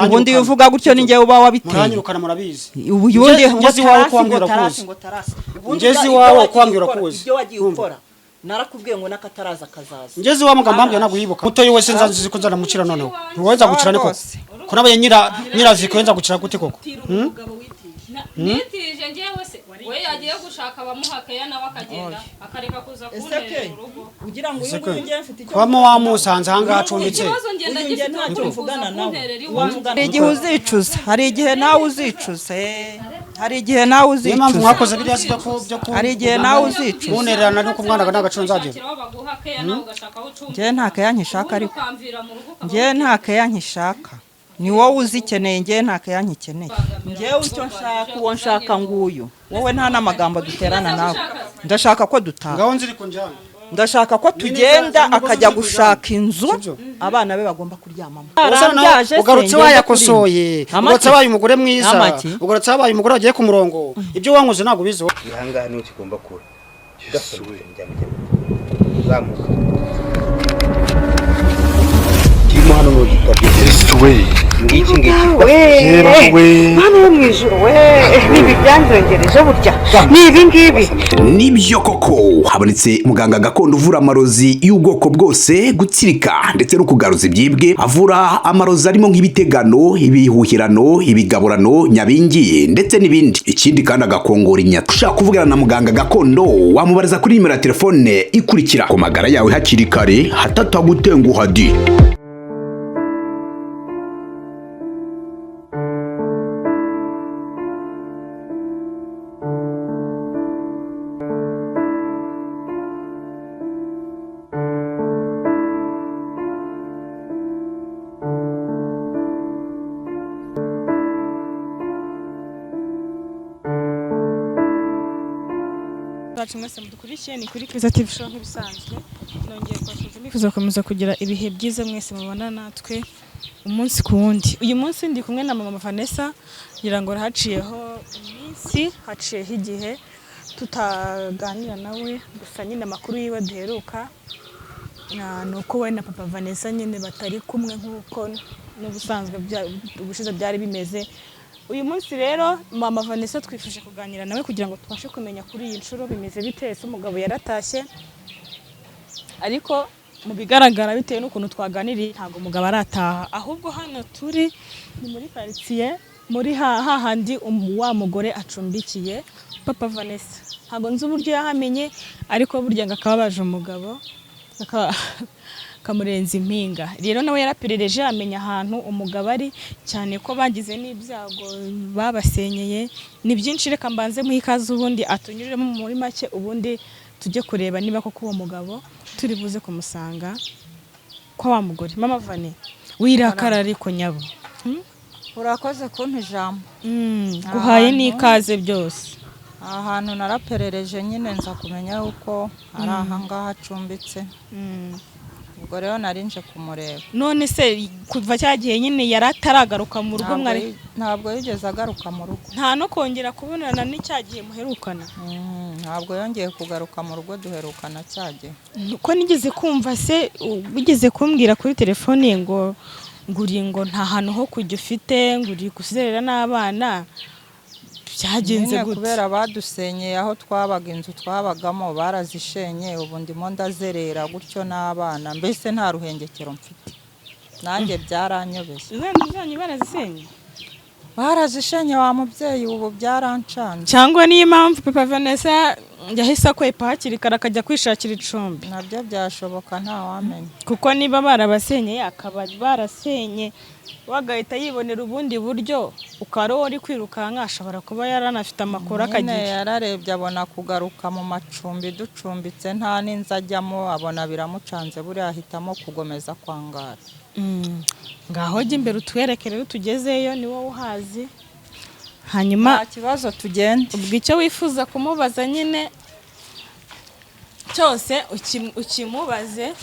Ubundi iyo uvuga gutyo ni njyewe uba wabiteye. Muranyirukana, murabizi. Ubundi ngo Ngeze iwawe tarasi ko ngo wambwira tarasi kuzi. ngo tarasi. Ubundi Ngeze ibyo iwawe wagiye ko wambwira ukora, kuzi. ibyo wagiye Urumva? ukora, narakubwiye ngo n'akataraza kazaza. Ngeze iwawe mugamba mbwira ntabwo yibuka mutoyi wese nzi ko nzanamucira. Noneho ntiwowe nzagucira ni koko ko nabaye nyira nyiraziko, nzagucira gute koko? Nitije njyewe se? We yagiye gushaka abamuha keya, nawe akagenda akareka kuza Ese kunterera ke urugo. Ugira ngo uyu Ese nguyu ke, ngiye mfite icyo kubamo wamusanze ahangaha acumbitse. Ikibazo ngenda Uyu njye gifite ntacyo ukuri kuza mvugana nawe. kunterera iwanjye. Hari igihe uzicuza, hari igihe nawe uzicuza, hari igihe nawe Niyo mpamvu uzicuza. mwakoze biriya si byo ku Hari igihe nawe uzicuza. Muntererana no kumwanaga nta gaciro nzagira. Gushakira aho baguha keya, nawe ugashaka aho ucumbika. Njyewe nta keya nkishaka Ubundi ariko. ukamvira mu rugo ukaba Njyewe nta keya nkishaka, ni wowe uzikeneye. Njyewe nta keya nkikeneye. Njyewe icyo nshaka, uwo nshaka nguyu. Wowe nta n'amagambo duterana nawe. Ndashaka ko dutaha. Ngaho nziri kunjyana. Ndashaka ko tugenda, Nyine akajya nziri gushaka inzu Sibyo? abana be bagomba kuryamamo. Ubusa nawe Arambyaje se, ugarutse ngenda wayakosoye. kuri Ugarutse wabaye umugore mwiza. Amaki? Ugarutse wabaye umugore wagiye ku murongo. Ibyo wankoze ntabwo ubizi wowe. Ahangaha niho kigomba kuba gafunze, zamuka kirimo hano n'ugitabye. Yesu we! Ngiki ngiki. Yera we! Mana yo mu ijuru we, ni ibi byanzengereje burya, ni ibi ngibi. Nibyo koko, habonetse muganga gakondo uvura amarozi y'ubwoko bwose, gutsirika ndetse no kugaruza ibyibwe. Avura amarozi arimo nk'ibitegano, ibihuhirano, ibigaburano, nyabingi ndetse n'ibindi. Ikindi kandi agakongora inyata. Ushaka kuvugana na muganga gakondo, wamubariza kuri nimero ya telefone ikurikira. Ku magara yawe hakiri kare hatatagutenguha di. Bacu mwese mudukurikiye, ni kuri Kwiza TV Show nk'ibisanzwe. Nongeye kubasuhuza, nifuza gukomeza kugira ibihe byiza mwese mubana natwe umunsi ku wundi. Uyu munsi ndi kumwe na mama Vanessa. Ngira ngo haciyeho iminsi, haciyeho igihe tutaganira nawe. Gusa nyine amakuru yiwe duheruka ni uko we na papa Vanessa nyine batari kumwe nk'uko n'ubusanzwe ubushize byari bimeze. Uyu munsi rero mama Vanessa twifuje kuganira nawe kugira ngo tubashe kumenya kuri iyi nshuro bimeze bite. Ese umugabo yaratashye? Ariko mu bigaragara, bitewe n'ukuntu twaganiriye, ntabwo umugabo arataha. Ahubwo hano turi ni muri karitsiye, muri hahandi wa mugore acumbikiye papa Vanessa. Ntabwo nzi uburyo yahamenye, ariko burya ngo akababaje umugabo kamurenza impinga. Rero nawe yaraperereje amenya ahantu umugabo ari, cyane ko bagize n'ibyago babasenyeye. Ni byinshi, reka mbanze muhe ikaze, ubundi atunyuriremo muri make, ubundi tujye kureba niba koko uwo mugabo turi buze kumusanga kwa wa mugore. Mama Vane, wirakara ariko nyabo. Urakoze kumpa ijambo. Guhaye n'ikaze byose. Aha hantu naraperereje nyine, nza kumenya yuko ari ahangaha acumbitse. Ubwo rero nari nje kumureba. None se kuva cya gihe nyine yari ataragaruka mu rugo? Ntabwo Mwari ntabwo yigeze agaruka mu rugo. Nta no kongera kubonana n'icya gihe muherukana? Ntabwo yongeye kugaruka mu rugo, duherukana cya gihe. Ko nigeze kumva se wigeze kumbwira kuri telefone ngo nguri ngo nta hantu ho kujya ufite, ngo uri kuzerera n'abana, byagenze Nyine gute? kubera badusenyeye aho twabaga, inzu twabagamo barazishenye, ubu ndimo ndazerera gutyo n'abana, mbese nta ruhengekero mfite, nanjye byaranyobeye. Za nzu zanyu barazisenye? Barazishenye wa mubyeyi, ubu byarancanze. Cyangwa niyo mpamvu papa Vanessa yahise akwepa hakiri kare akajya kwishakira icumbi? Nabyo byashoboka, ntawamenya. Kuko niba barabasenyeye, akaba barasenye wagahita yibonera ubundi buryo, ukaba uri kwirukanka, ashobora kuba yaranafite amakuru Nyine akagira yararebye abona kugaruka mu macumbi ducumbitse nta n'inzu ajyamo, abona biramucanze, buriya ahitamo kugomeza kwangara. Ngaho jya imbere utwereke rero tugezeyo, ni wowe uhazi. Hanyuma nta kibazo, tugende. Ubwo icyo wifuza kumubaza nyine cyose ukimubaze,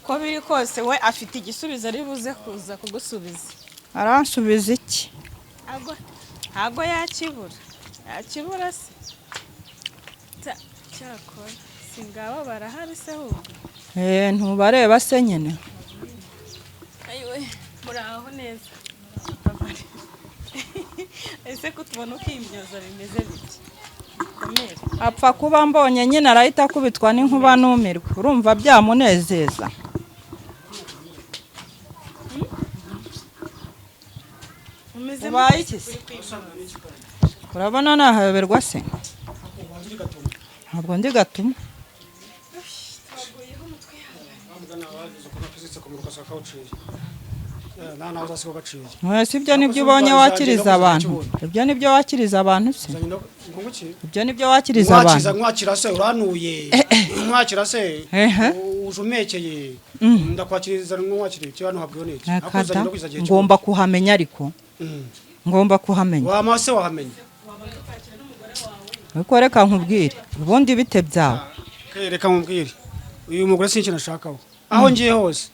ko biri kose we afite igisubizo ari buze kuza kugusubiza. Aransubiza iki? Ntago yakibura, yakibura se? Cyakora singaba barahari se ahubwo? Ntubareba se nyine? Ayiwe, muraho neza? Ese ko tubona ukimyoza bimeze bite? Komere. Apfa kuba mbonye nyine arahita akubitwa n'inkuba numirwa. Urumva byamunezeza? Umeze Ubaye iki se? Urabona nahayoberwa se? Ntabwo ndi gatuma. Mwese ibyo nibyo ubonye wakiriza abantu. Ibyo nibyo wakiriza abantu se? Ibyo nibyo wakiriza Mwakiriza abantu. mwakira se uranuye. Mwakira se Ehe. ujumekeye. Ndakwakiriza nkwakiriye cyo hano habwiwe n'iki? Akada ngomba kuhamenya ariko. Ngomba kuhamenya. Wama se wahamenya. Ariko reka nkubwire, ubundi bite byawe? Reka nkubwire. Uyu mugore sinki nashakaho. Aho ngiye hose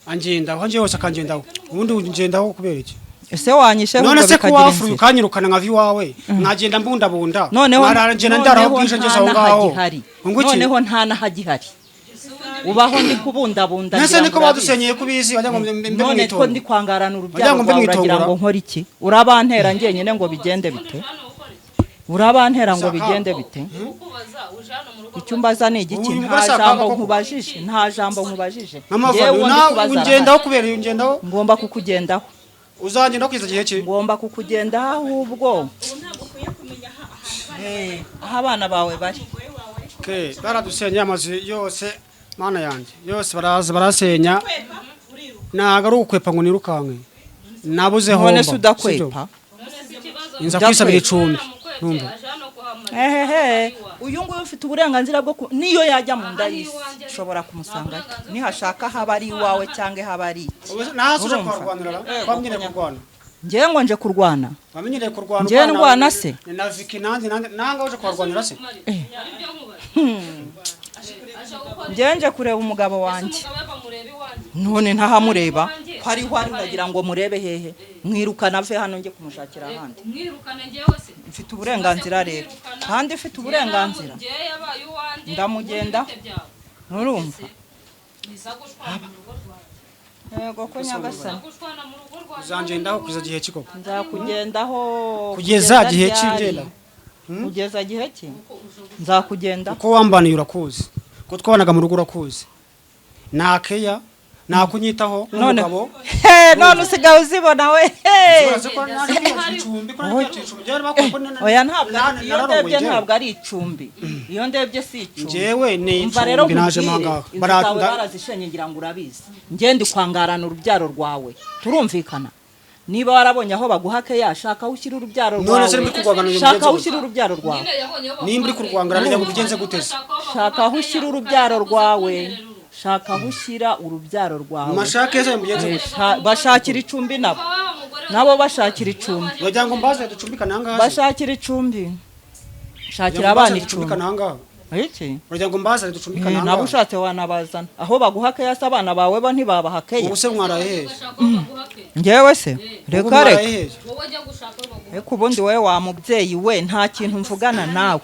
angendaho, aho ngiye hose akangendaho. Ubundi ngendaho kubera iki? Ese wanyishe None ahubwo se ko bikagira wafuruye inzira. ukanyirukana nkava iwawe, nkagenda mbundabunda, Noneho nkarara ngenda ndara aho noneho bwije nta ngeze aho ngaho. n'ahagihari. Ngo iki? Noneho nta n'ahagihari. Ubaho ndi kubundabunda. Nese ngira niko ngo urabizi. badusenyeye kubizi wagira ngo mbe mbe None ko mwitongo. ndi kwangarana Wagira urubyaro ngo mbe rwawe uragira mwitongora. ngo nkore iki? Urabantera njyenyine ngo bigende bite? Urabantera ngo bigende bite? Icyo umbaza ni igiki? Uyu Nta mugore si akaga jambo koko. nkubajije, nta jambo nkubajije. Mama Njyewe Fabio, uwo ndi nawe kubaza ungendaho arahari. kubera iyo ungendaho, Ngomba kukugendaho. uzangendaho kugeza igihe ki? Ngomba kukugendaho ahubwo. Aho abana bawe bari. Ke baradusenyeye amazu yose, mana yanjye, yose baraza barasenya. Ntago ari ugukwepa ngo nirukanke. Nabuze homba. None se udakwepa? Inza kwisabira icumbi. Numva. Ehehe, uyu nguyu ufite uburenganzira bwo niyo yajya mu nda y'isi ushobora kumusangayo nihashaka haba ari iwawe cyangwa haba ari iki. Nahasi uje Urumva? kuharwanira ra? Twamenyereye kurwana. Njyewe ngo nje kurwana. Wamenyereye kurwana. Njyewe urwana- ndwana se? Ni na Vicky nanjye nanjye nanga uje kuharwanira se? Njyewe nje kureba umugabo wanjye. None ntahamureba ko ariho ari uragira ngo murebe hehe? Mwirukana ave hano njye kumushakira ahandi. Mfite uburenganzira rero, kandi mfite uburenganzira ndamugenda. Nturumva? Yego ko nyagasani. Uzangendaho kugeza igihe ki koko? Nzakugendaho Kugeza gihe ki ryari? ngenda? Kugeza gihe ki nzakugenda? Uko wambaniye urakuzi. Uko twabanaga mu rugo urakuzi. Nta keya, nta kunyitaho None n'umugabo. He, none usigaye uzibona we. He. Urazi ko naje kwiyubakira icumbi, ko naje kwiyubakira icumbi. Njyewe bakora ko Oya ntabwo iyo nararongoye ndebye njyewe. ntabwo ari icumbi. Iyo ndebye si icumbi. Njyewe ni Umva rero icumbi naje nkubwire, mo ahangaha. inzu Bara- zawe barazishenye ngira ngo urabizi. Njye ndi kwangarana urubyaro rwawe. Turumvikana. Niba warabonye aho baguha keya, shaka aho ushyira urubyaro None se rwawe. ndi kurwangana uyu Shaka mugenzi aho gute? ushyira urubyaro rwawe. Nimba uri kurwangana ngira ngo ubigenze gute se? Shaka aho ushyira urubyaro rwawe. Shaka aho ushyira urubyaro rwawe. Mashake se mubigenze gute? Bashakira icumbi nabo. Nabo bashakira icumbi. Wagira ngo mbaze ducumbikane ahangaha se? Bashakira icumbi. Wagira Shakira ngo mbaze abana icumbi. ducumbikane ahangaha? Iki? Wagira ngo mbaze ducumbikane Nabo ahangaha? ushatse wanabazana. Aho baguha keya se abana bawe bo ntibabaha keya? Ubu se mwaraye hehe? Njyewe se? Ubu Reka mwaraye reka. hehe? Ariko ubundi wowe wa mubyeyi we nta kintu mvugana nawe.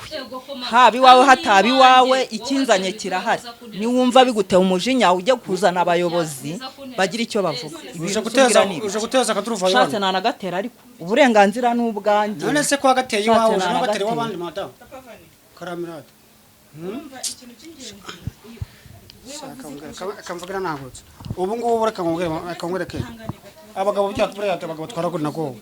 Haba iwawe hataba iwawe ikinzanye kirahari. Niwumva biguteye umujinya ujye kuzana abayobozi bagira icyo bavuga. Uje Ibintu guteza usumbira ni ibi. uje guteza akaduruvayo Ushatse hano. nanagatera ariko uburenganzira ni ubwanjye. None se ko wagateye iwawe Ushatse uje no gatera nanagatera. iw'abandi madamu? Karamirade. Urumva ikintu cy'ingenzi Kamvugira nagutse. Ubu ngubu reka nkubwire reka nkwereke. Abagabo bya buriya abagabo twaragura nago.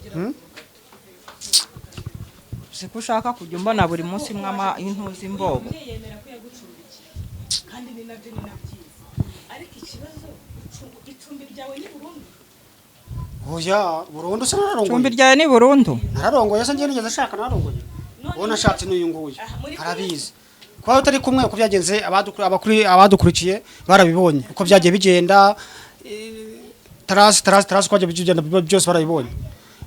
Siko ushaka kujya umbona buri munsi mwama intuzi imbobo. yemera ko yagucumbikiye kandi ni nabyo ni na byiza, ariko ikibazo icumbi ryawe ni burundu. Oya, burundu se nararongoye. Icumbi ryawe ni burundu. Nararongoye se njye nigeze nshaka nararongoye. Uwo nashatse n'uyu nguyu. Arabizi. Kuba utari kumwe uko byagenze abadukurikiye barabibonye uko byagiye bigenda, tarasi tarasi tarasi uko byagiye bigenda byose barabibonye.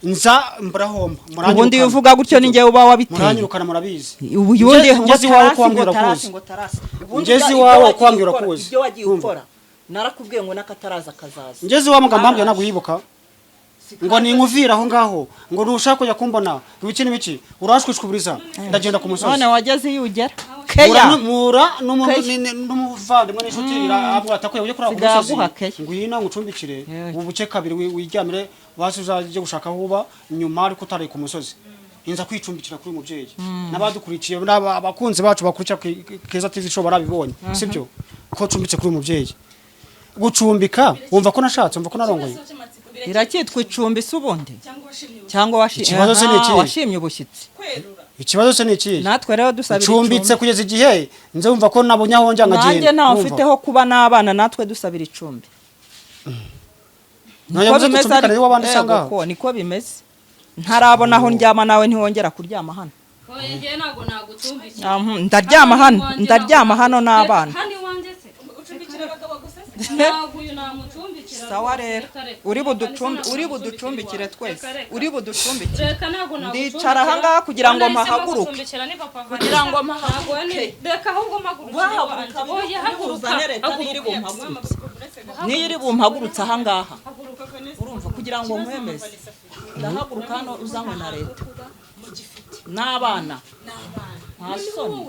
Nza mburahomba. Ubundi iyo uvuga gutyo ni njyewe uba wabiteye. Muranyirukana murabizi. Ubu ubundi ngo Ngeze iwawe tarasi ko ngo wambwira tarasi kuzi. ngo tarasi. Ubundi Ngeze ibyo iwawe wagiye ko wambwira ukora, kuzi. ibyo wagiye ukora narakubwiye ngo n'akataraza kazaza. Ngeze iwawe mugamba mbambwira ntabwo yibuka. Ngo ninkuvira aho ngaho ngo ntushaka kujya kumbona ibiki n'ibiki urashwishwuburiza ndagenda ku musozi. None wageze iyo ugera. Keya. Mura Keya. n'umuvandimwe n'inshuti irabwira atakuye ujye kuri ako Sigaye musozi aguha keya. ngwino ngucumbikire ubuke kabiri wiryamire basi uzajye gushaka aho uba nyuma ariko utaraye ku musozi. Inza kwicumbikira kuri uyu mubyeyi n'abadukurikiye abakunzi bacu bakurikira Keza TV Show barabibonye, sibyo? Ko cumbitse kuri uyu mubyeyi, gucumbika wumva ko nashatse, wumva ko narongoye. Iracyitwa icumbi se ubundi, cyangwa Ikibazo se ni ikihe? washimye ubushyitsi? Ikibazo se ni ikihe? Natwe rero dusabira Cumbitse icumbi. kugeza igihe nze wumva ko nabonye aho njya nkagenda. Nanjye ntawe Wumva? mfiteho kuba n'abana, natwe dusabira icumbi. None Niko yavuze bimeze ducumbikane ariko w'abandi yego usanga aho. ko niko bimeze, ntarabona aho ndyama, nawe ntiwongera kuryama hano. Oya, njye ntabwo nagucumbikira. Ndaryama hano, ndaryama hano n'abana. Hano iwanjye se ucumbikira abagabo gusa se? Ntabwo uyu namucumbikira. Sawa rero, Reka, reka. uri buducumbikire twese, uri buducumbikire. Reka, ntabwo nagucumbikira. Ndicara ahangaha kugira ngo Nahisemo mpahaguruke. gucumbikira ni papa Vanessa. Kugira ngo Ntabwo mpahaguruke. Reka ahubwo mpagurukire Wahaguruka iwanjye. Oya, haguruka. uzane leta niyo iri Haguruka. bumpagurutse, niyo iri bumpagurutse ahangaha, urumva, kugira ngo nkwemeze. Ndahaguruka hano uzanywe na leta n'abana, nta soni.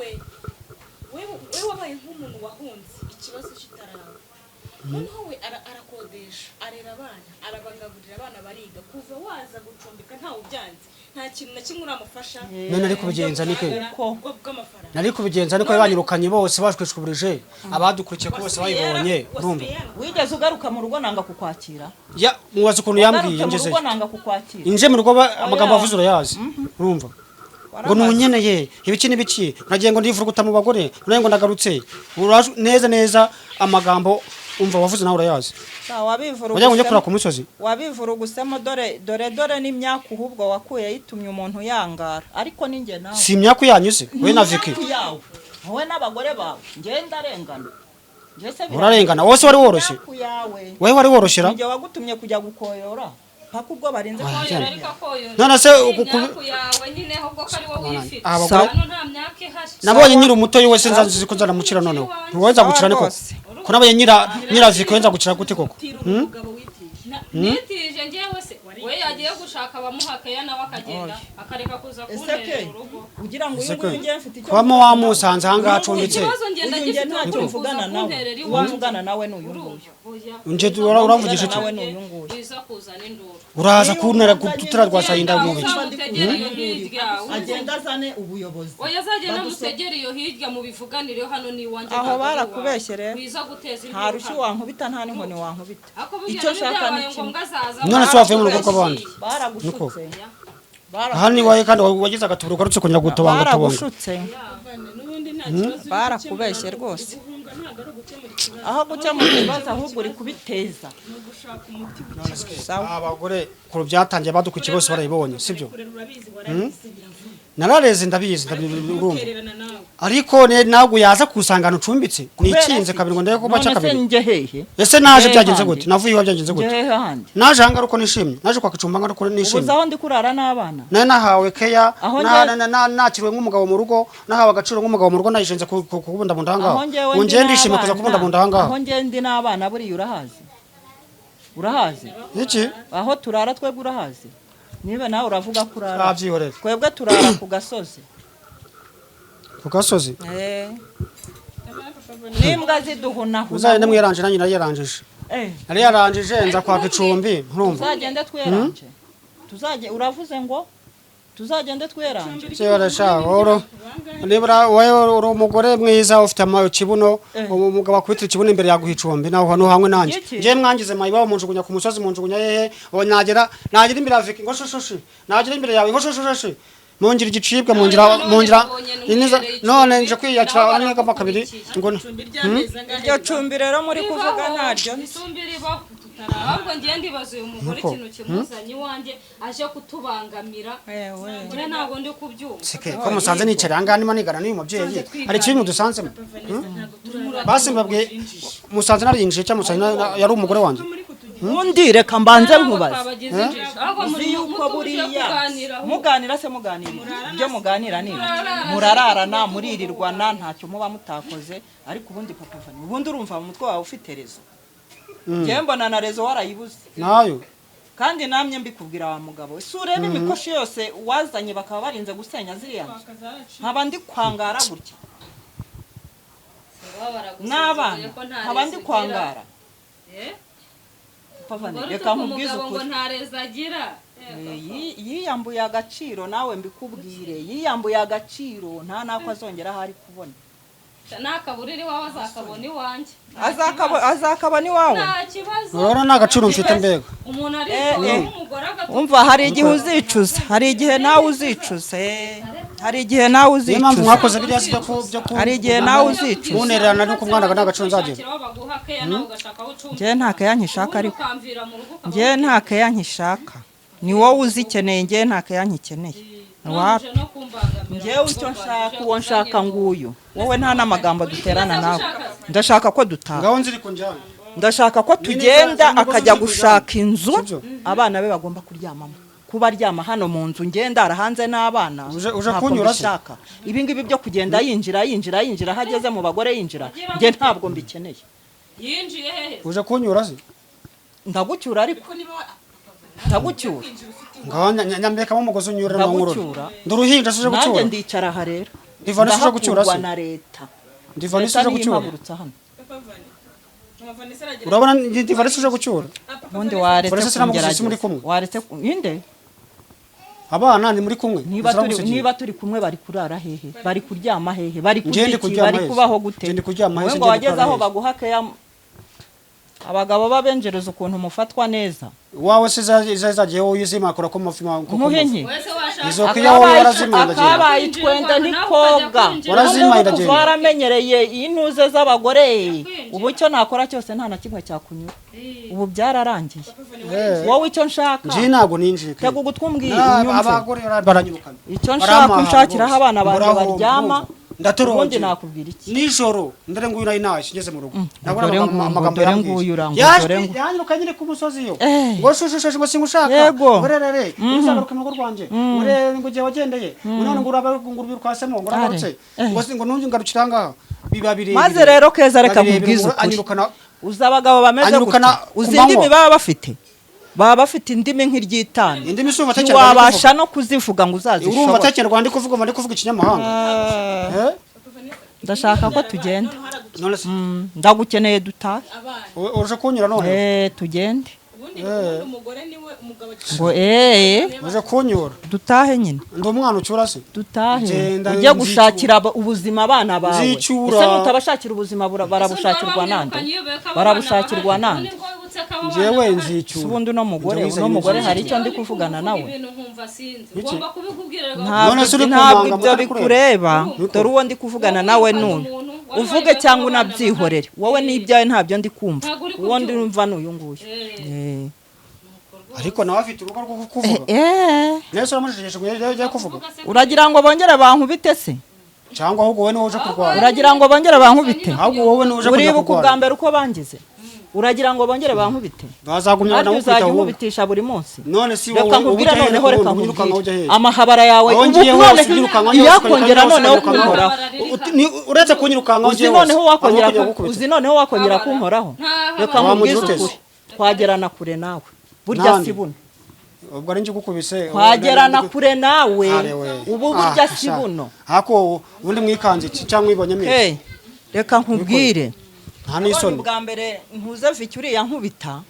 Wowe wabaye nk'umuntu wahunze ikibazo kitaraba, noneho we arakodesha, arera abana, arabagaburira, abana bariga. Kuva waza gucumbika ntawe ubyanze, nta kintu na kimwe uramufasha. None ari kubigenza nike? Ubwo bw'amafaranga. Nari kubigenza niko banyirukanye bose bashwishwuburije, abadukurikiye ko bose bayibonye, urumva? Wigeze ugaruka mu rugo nanga kukwakira? Ya, mubaze ukuntu yambwiye Ugaruke mu ngezeyo. rugo nanga kukwakira. Inje mu rugo amagambo wavuze urayazi, urumva? Ngo nunyeneye ibiki n'ibiki, nagiye ngo ndivuruguta mu bagore, none ngo ndagarutse. Neza neza amagambo umva wavuze nawe urayazi. Wagira ngo njye kurara ku musozi. Wabivurugusemo, dore dore dore n'imyaka ahubwo wakuye yitumye umuntu yangara, ariko ni njye nawe. Si imyaku yanyu se, we na Vicky? Imyaku yawe wowe n'abagore bawe, njye ndarengana. Njye se Urarengana, wowe se wari woroshye? Imyaku yawe. Wowe wari woroshera? Njye wagutumye kujya gukoyora paka ubwo barinze Ah, Koyora cyane. ariko akoyora. None se Ni uku- imyaku yawe nyine ahubwo ko ari wowe uyifite. Abagore- Hano nta myaka ihari. Nabonye nyiri umuto we, se nzazi ko nzanamukira noneho. Wowe nzagukira niko? Ko nabonye nyira Vicky, we nzagukira gute koko? Hmm? Nitije njyewe se? We yagiye gushaka abamuha keya nawe akagenda akareka kuza Ese kuntera ke urugo. ugira ngo uyu Ese nguyu ke, njye mfite icyo kubamo mvugana nawe. wamusanze ahangaha acumbitse. Ikibazo ngenda Uyu njye gifite ntacyo uri mvugana kuza nawe, kunterera uwo iwanjye. mvugana nawe ni uyu nguyu. Oya. Nje uramvugisha iki? Nawe ni uyu nguyu. Wiza kuzana induru. Uraza kuntera gututira rwasayinda mu biki? Uzamutegere iyo hirya. Agenda azane ubuyobozi. Oya, azagenda mutegere iyo hirya mubivuganire, hano ni iwanjye. Aho Ntabwo ari barakubeshye iwawe. rero. Wiza guteza Nta induru rushyi hano. wankubita, nta n'inkoni wankubita. Ako burya Icyo nshaka ni byabaye kimwe. ngombwa azaza. None se wavuye mu rugo rw'abandi? Baragushutse. Aha ni iwawe kandi wagize agatuburo ugarutse kongera gutobanga tobanga. Baragushutse, barakubeshye rwose. Aho gukemura ibibazo ahubwo uri kubiteza. Sawa. Abagore ku byatangiye badukurikiye bose barayibonye, sibyo? Narareze, ndabizi, urumva? Ariko ntabwo yaza kusanga ahantu ucumbitse nikinze kabiri ngo ndebe ko baca None se kabiri. njye hehe? Ese naje Njye byagenze handi? gute? Navuye iwawe byagenze Njye gute? hehe handi? Naje ahangaha uko nishimye, naje kwaka icumbi ahangaha uko Ubuze nishimye. aho ndi kurara n'abana. Nari nahawe keya, Aho njye- nakiriwe nk'umugabo mu rugo, nahawe agaciro nk'umugabo mu rugo, nayishinze kubundabunda ahangaha. Aho njyewe Ubu ndi njye ndishimye kuza n'abana, kubundabunda ahangaha. aho njye ndi n'abana buriya urahazi, urahazi? Iki? Aho turara twebwe urahazi? Niba nawe uravuga ko urara. Nabyihorera. Twebwe turara ku gasozi. Ku gasozi? Eh. N'imbwa ziduhunahuna. Muzagende mwiranje, nanjye nariyarangije. Eh. Nariyarangije nza kwaka icumbi, nturumva? Tuzagende tweranje, tuzajye, uravuze ngo tuzagende tweranje. Sha oro nibura wowe uri umugore mwiza ufite ikibuno, umugabo akubitira ikibuno imbere yaguha icumbi, naho hano hamwe nanjye. Iki? Njye mwangize mayiwabo munjugunya ku musozi, munjugunya hehe? Ubu nagera imbere ya Vicky ngo shoshoshi, nagera imbere yawe ngo shoshoshi, mungira igicibwa, mungira none nje kwiyakira anegama kabiri ngo Iryo cumbi rero muri kuvuga ntaryo. Icumbi ribaho. Ahubwo ngiye ndibaza uyu mugore Nuko. ikintu kimuzanye iwanjye aje kutubangamira. Njye ntabwo ndi kubyumva. Sike ko musanze nicara ahangaha ndimo nigana n'uyu mubyeyi, hari ikibi mudusanzemo? Basi mbabwiye, musanze narinjiye cyangwa musanze yari umugore wanjye? Undi reka mbanze nkubaze. Twabagize injiji. Ahubwo Uzi muri yuko mutuje buriya kuganira ahubwo. muganira se, muganira ibyo muganira ni ibiki? Murararana, muririrwana, ntacyo muba mutakoze. Ariko ubundi papa Vani, ubundi urumva mu mutwe wawe ufite rezo? Njyewe mbona na rezo warayibuze. Nayo. Kandi namye mbikubwira wa mugabo we, si ureba imikoshi yose wazanye bakaba barinze gusenya ziriya nzu, nkaba ndi kwangara gutya n'abana, Ko nta nkaba ndi rezo ugira. kwangara. Eh? Papa Vani, Umugore reka utuka nkubwize umugabo ngo ukuri. nta rezo agira. Yiyambuye agaciro, nawe mbikubwire, yiyambuye agaciro, nta nako azongera aho ari kubona. Nakaburira iwawe azakabona iwanjye. Azakabona iwawe. Nta kibazo. Urabona nta gaciro mfite mbega. Umuntu arifuza umugore agatuka. Umva, hari igihe uzicuza, hari igihe nawe uzicuza, hari igihe nawe Niyo mpamvu uzicuza. mwakoze biriya si byo ku Hari igihe nawe uzicuza. Munererana nuko umwana nta gaciro nzagira. Njyewe nta keya nkishaka, ariko njyewe nta keya nkishaka, ni wowe uzikeneye, njyewe nta keya nkikeneye. Wapi, njyewe icyo nshaka, uwo nshaka nguyu, wowe nta n'amagambo duterana nawe. Ndashaka ko dutaha. Ngaho nziri kunjyana. Ndashaka ko tugenda, akajya gushaka inzu abana be bagomba kuryamamo. Kuba aryama hano mu nzu, ngenda ara hanze n'abana, Uje ntabwo kunyura se? mbishaka. Ibi ngibi byo kugenda yinjira yinjira yinjira aho ageze mu bagore yinjira, njye ntabwo mbikeneye. Yinjiye hehe? Uje kunyura se? Ndagucyura, ariko ndagucyura. Ngaho nyambekamo umugozi unyurira mu nkurura. Ndagucyura. Nduruhinja suje Nanjye gucyura. ndicara aha rero. Ndivana suje gucyura se? Ndahakurwa na leta. Ndivana Leta suje niyo gucyura. impagurutsa hano. Urabona ndivana suje gucyura. Ubundi waretse Vanessa sinamugusize muri kungerageza. kumwe. Waretse inde? Abana ni muri kumwe. Niba turi Sinamugusigiye. niba turi kumwe, bari kurara hehe? Bari kuryama hehe? Bari Njye kurya ndi iki? kuryama Bari heza. kubaho gute? Njye ndi kuryama Wowe heza, ngo njye ndi wageze kurara aho heza. baguha keya, abagabo babenjereza ukuntu mufatwa neza. Wawe se zagiye wowe uzima akora ko mafi ma Nkuhe nke? Izo kiya wowe warazima ndagenda. Akabaye itwenda ntikoga. Warazima Ubu iragenda. waramenyereye intuze z'abagore, ubu icyo nakora cyose nta na kimwe cyakunyura, ubu byararangiye. Wowe icyo nshaka, Njye ntabwo ninjiye. tega ugutwi umbwire, unyumve. Abagore baranyirukana. Icyo nshaka, unshakira aho abana banjye baryama, ubundi nakubwira iki? Nijoro ndare nguyu nari naje ngeze mu rugo. Nabona Dore nguyu, amagambo dore yambwiye. nguyu urangu, Yaje dore nguyu. yanyiruka nyine ku musozi yo. Eh. Ngo shushu ngo singushaka. Yego. Ngo rerere, Mhm. uzagaruka mu rugo rwanjye. Mm. Ngo rere ngo ugiye wagendeye. Ngo none ngo uraba ngo urubirukasemo ngo uragarutse. Are. Eh. Ngo ngo nunge ngarukira ngaha. Biba birebire. Maze rero Keza, reka Biba birebire, nkubwize ngo ukuri. anyirukana. Uzi abagabo bameze Anyirukana gutya, ku uzi indimi manywa. baba bafite? Baba bafite indimi nk'iryitanu. Indimi si ubu atakinyarwanda Ntiwabasha ndi no kuzivuga ngo Urumva uzazishobore. atakinyarwanda ndi kuvuga, ndi kuvuga ikinyamahanga. Eh? Ndashaka ko tugenda. None se Ndagukeneye, dutahe. Uje kunyura none? Eh, tugende. Eh. Ngo eh. Uje kunyura. Dutahe nyine. Ndi umwana ucyura se? Dutahe. Genda Ujye gushakira ubuzima abana bawe. Nzicyura. Ese nutabashakira ubuzima, barabushakirwa nande? Barabushakirwa nande? Njyewe nzicyura. Si ubundi uno mugore, Njyewe uno mugore nzicyura. hari icyo ndi kuvugana nawe. Ibintu nkumva sinzi. Ugomba kubikubwira. Ntabwo None se uri ntabwo kumanga, ibyo mutari kureba? bikureba. Dore uwo ndi kuvugana nawe none. Uvuge cyangwa unabyihorere. Wowe n'ibyawe ntabyo ndi kumva. Uwo ndi numva ni uyu nguyu. Eh. Ariko nawe afite urugo rwo kuvuga. Eh. Nese uramujejeje ngo yajye kuvuga. Uragira ngo bongere bankubite se? Cyangwa ahubwo wowe niwe uje kurwana. Uragira ngo bongere bankubite? Ahubwo wowe niwe uje kujya Uribuka ubwa kurwana. mbere uko bangize? Uragira ngo bongere bankubite? Bazagumya Ariko banagukubita uzajya ahubwo. unkubitisha buri munsi. None si Reka wowe uba nkubwire ujya hehe noneho, reka ubundi wirukanka nkubwire. ujya hehe? Amahabara yawe Aho ubu ngiye hose none unyirukanka hose, iyakongera ukanyurukanka noneho hose, kunkoraho. Uretse kunyirukanka aho Uzi ngiye hose. noneho wakongera Ahubwo kujya gukubita. uzi noneho wakongera kunkoraho. Reka Wamugira nkubwize ute se? ukuri. Twagerana kure nawe. Burya Nande? si buno. Ubwo ari njye ugukubise. Twagerana kure nawe. Are we. Ubu burya Ah, si sha. buno. Hako ubundi mwikanze iki cyangwa mwibonye mwese? Hey, reka nkubwire. Nta n'isoni. Ubwa mbere ntuze Vicky uriya nkubita.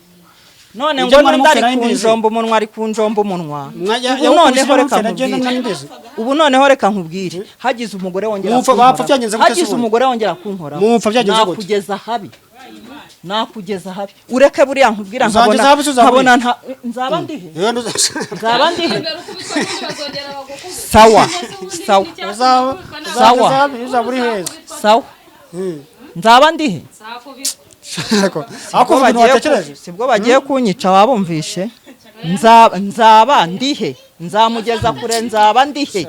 None Ibyo ngo mwari n'undi ari mufite nari mbizi. kunjomba umunwa, ari kunjomba umunwa. Ubu Yawukubise noneho reka mufite, nagenda nkubwire. nari mbizi. Ubu noneho reka nkubwire. Hagize umugore wongera Mupfa- kunkoraho. bapfa byagenze gute se Hagize ubundi? umugore wongera kunkoraho. Mupfa byagenze gute? Nakugeza habi. Nakugeza habi. Ureke buriya nkubwira Uzangeza nkabona habi se uzaba nkabona uri? nzaba ndihe? Yewe nduza- Nzaba ndihe? Sawa. Sawa. Uzaba Sawa. uzageza habi uzaba uri heza. Sawa. Nzaba ndihe? Ariko ako uvuga ibintu watekereje. Sibwo bagiye kunyica, wabumvishe? Nzaba ndihe? Nzamugeza kure, nzaba ndihe?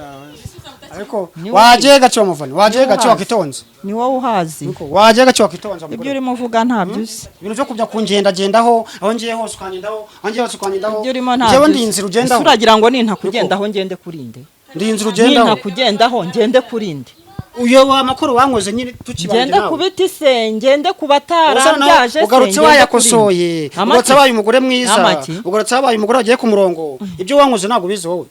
Ariko Ni wagiye gace muvani, wagiye Ni wowe gace uhazi. wakitonze. Ni wowe uhazi. Wagiye gace wakitonze mugore. Ibyo urimo uvuga ntabyo uzi. Ibintu byo kujya kungendagendaho, aho ngiye hose ukangendaho, aho ngiye hose ukangendaho. Ibyo urimo ntabyo Njyewe uzi. ndi inzira ugendaho. Ese uragira ngo nintakugendaho ngende kurinde? Ndi inzira ugendaho. Nintakugendaho ngende kurinde? Uyo wa makuru wankoze nyine tukibanje Ngende nawe. ku biti se, ngende ku Usa naho batarabyaje se, ugarutse ngende wayakosoye, kurinde? ugarutse wabaye umugore mwiza, Amaki? ugarutse wabaye umugore wagiye ku murongo. Ibyo wankoze ntabwo ubizi wowe.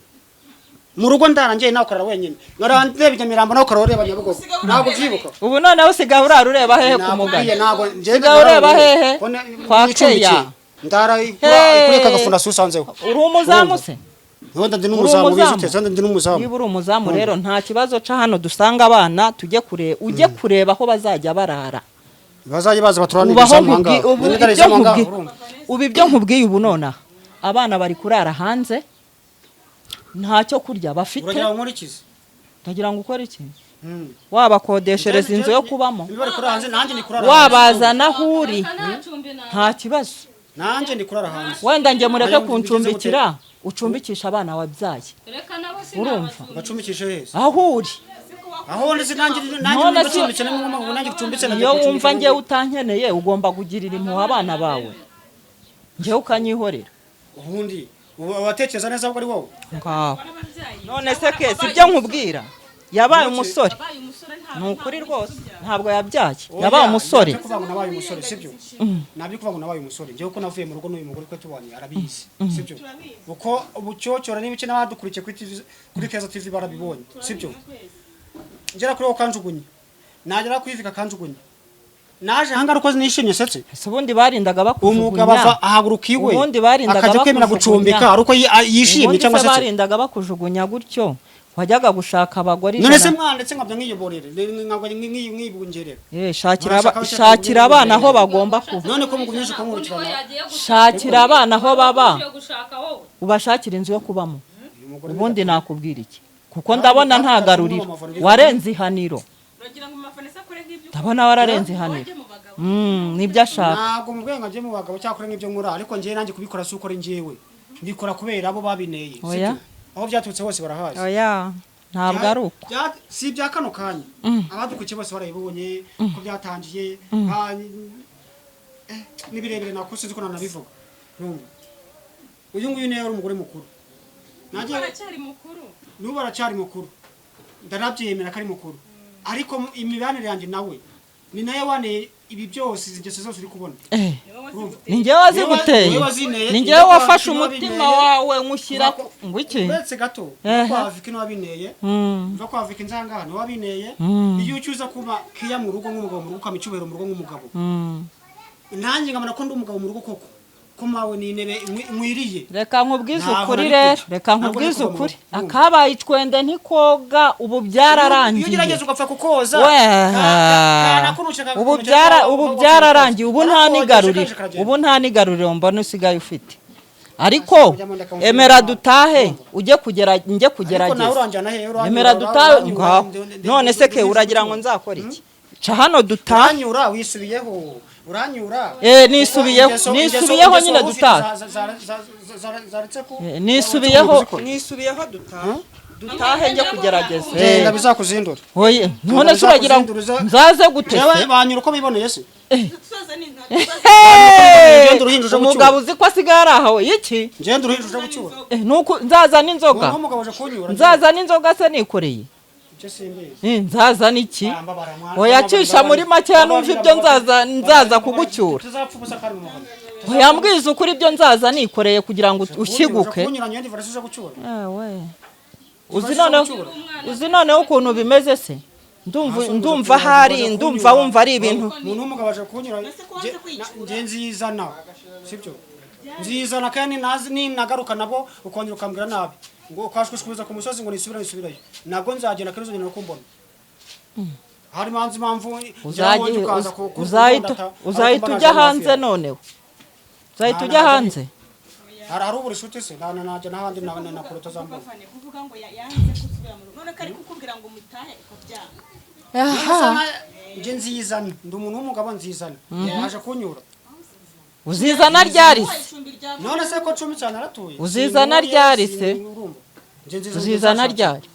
Mu rugo ndarangiye nawe ukarara wenyine. Nkarandeba Nyamirambo nawe ukarara ureba Nyabugogo. Ntabwo ubyibuka. Ubu noneho usigaye urara ureba hehe ku Nakubwiye mugani? ntabwo njyewe Usigaye ureba hehe? Ko Kwa nicumbikiye. Keya. Ndara Hey! kuri aka gafondasiyo usanzeho. Uri umuzamu se? Wenda ndi Uri n'umuzamu, ubizi umuzamu? ute? Wenda ndi n'umuzamu. Niba uri umuzamu rero, nta kibazo, ca hano dusanga abana, tujye kure, ujye kureba aho bazajya barara. Bazajya baza baturanire Ubu aho izamu nkubwi- ahangaha. ubu Niba ibyo izamu ahangaha, urumva. ubu ibyo nkubwiye ubu nonaha, abana bari kurara hanze, ntacyo kurya bafite. Uragira ngo nkore iki se? Ndagira ngo ukore iki? Wabakodeshereza inzu yo kubamo. Niba bari kurara hanze, nanjye ndi kurara hanze. Wabazana aho uri, nta kibazo. Nanjye ndi kurara hanze. Wenda njye mureke Nayo mbigenze gute? kuncumbikira, ucumbikisha abana wabyaye. Reka nabo. Urumva? Bacumbikishe heza? Aho uri. Aho ndetse nanjye nanjye None mbacumbitse n'umwe, nanjye ucumbitse. Iyo wumva njyewe utankeneye, ugomba kugirira impuhwe abana bawe, njyewe ukanyihorera. Ubundi ubu watekereza neza ko ari wowe? Ngaho none se ke si ibyo nkubwira? Yabaye umusore, ni ukuri rwose ntabwo yabyaye, yabaye umusore. Nabyo kuvuga ngo nabaye umusore sibyo. Nabyo kuvuga ngo nabaye umusore, njyewe uko navuye mu rugo n'uyu mugore twe tubanye arabizi, sibyo? Uko ubucyocora n'ibice n'abadukurikiye kuri TV, kuri Keza TV barabibonye, sibyo? Ngera kuri wowe ukanjugunya, nagera kuri akanjugunya, naje ahangaha uko nishimye setse. Ese ubundi barindaga Umugabo ava bakujugunya? ahaguruka iwe Ubundi barindaga akajya kwemera bakujugunya. gucumbika ari uko yishimye Ubundi cyangwa se setse? barindaga bakujugunya gutyo? Wajyaga gushaka abagore None se 100. mwana, ndetse nkabya nkiyoborere, nkabya nkibungerera. Shakira Murashaka shakira abana aho bagomba kuba. None ko mugumije kumurikirana? Shakira abana aho baba, Gushaka wowe. ubashakira inzu yo kubamo. Ubundi nakubwira iki? Kuko ndabona nta garuriro, warenze ihaniro. Uragira ngo Mama Vanessa akore nk'ibyo? Ndabona wararenze ihaniro. Nibyo ashaka. Ntabwo mu bwenge njye mu bagabo cyakora nk'ibyo nkora, ariko njyewe nanjye kubikora si uko ari njyewe mbikora, kubera abo babineye, Oya. sibyo? Aho byaturutse hose barahazi. Oya, ntabwo ari uko. Si ibya kano kanya, abadukurikiye bose barabibonye ko byatangiye. Ni birebire, nako sinzi ko nanabivuga. Urumva, uyu nguyu niwe wari umugore mukuru. Nanjye Aracyari mukuru. N'ubu aracyari mukuru, ndanabyemera ko ari mukuru, ariko imibanire yanjye nawe ni nayo waneye ibi byose, izi ngeso zose uri kubona. Urumva? Ni njyewe waziguteye? Niwe wazineye, Ni njyewe wafashe niwe umutima wabineye. wawe nywushyira ngo iki? Uretse gato. Kwa Viki niwe wabineye. Mva kwa Viki nzangaha niwe wabineye. Iyo ucyuza kuba kiya mu rugo nk'umugabo mu rugo, ukama icyubahiro mu rugo nk'umugabo, nanjye nkabona ko ndi umugabo mu rugo koko, ko mawe ni intebe nkwiriye. Reka nkubwize Ntaho ukuri nari rero. kujya. Reka Ntabwo nari nkubwize kuva mu ukuri. rugo. Akabaye icwende ntikoga, ubu Iyo byararangiye. ugerageza ugapfa kukoza, Ubu byararangiye, ubu nta nigaruriro, ubu nta nigaruriro mbona usigaye ufite. Ariko emera dutahe, ujye kugera njye Ariko nawe kugerageza. uranjyana hehe? Uranyura, Emera dutahe. uranyura, Ngaho none se ke uragira ngo nzakore iki? Ca hano dutahe. Uranyura, wisubiyeho, uranyura. Nisubiyeho, Kuko nisubiyeho ingeso nyine wari ufite dutahe. zaretse ku Nisubiyeho, nisubiyeho, dutahe, dutahe njye kugerageza. Genda bizakuzindura. Oye, none se uragira ngo nzaze gute Jewe se? banyura uko biboneye se. Tuzaza ni nka Hey! Ngende uruhinja uje gucyura. Umugabo uzi ko asigaye ari aho iki? Ngende uruhinja uje gucyura. Nuko nzazana inzoga? Umuntu w'umugabo aje kunyura. Nzazana inzoga se nikoreye? Icyo simbizi. Nzazana iki? Mbabara, mwana, Oya, cisha muri makeya numva ibyo nzaza nzaza kugucyura. Tuzapfa ubusa kandi mu muhanda. Oya, mbwiza ukuri ibyo nzaza nikoreye kugira ngo ushyiguke. Kunyura ngende varasi uje gucyura. Ewe. Uzi noneho ukuntu bimeze se? Ndumva ahari ndumva wumva ari ibintu. Umuntu w'umugabo aje kunyura, nge nzizana, sibyo? Nzizana kandi nazi ninagaruka nabwo ukongera ukambwira nabi ngo ukashwishwiriza ku musozi ngo nisubire nisubirayo, nabwo nzagenda kandi uzongera no kumbona. Hari manzi impamvu Uzahita ujya hanze noneho, uzahita ujya hanze. Hari ubura inshuti se nta najya n'ahandi na kure utazambona. Bavane kuvuga ngo yanze gusubira mu rugo, none ko ari kukubwira ngo mutahe ukabyanga. Aha. Nge nzizana, ndi umuntu w'umugabo, nzizana. Yaje kunyura. Uzizana ryari se? Icumbi rya None se ko cumi cyane aratuye? Uzizana ryari se? Urumva? Nge nzizana. Uzizana ryari?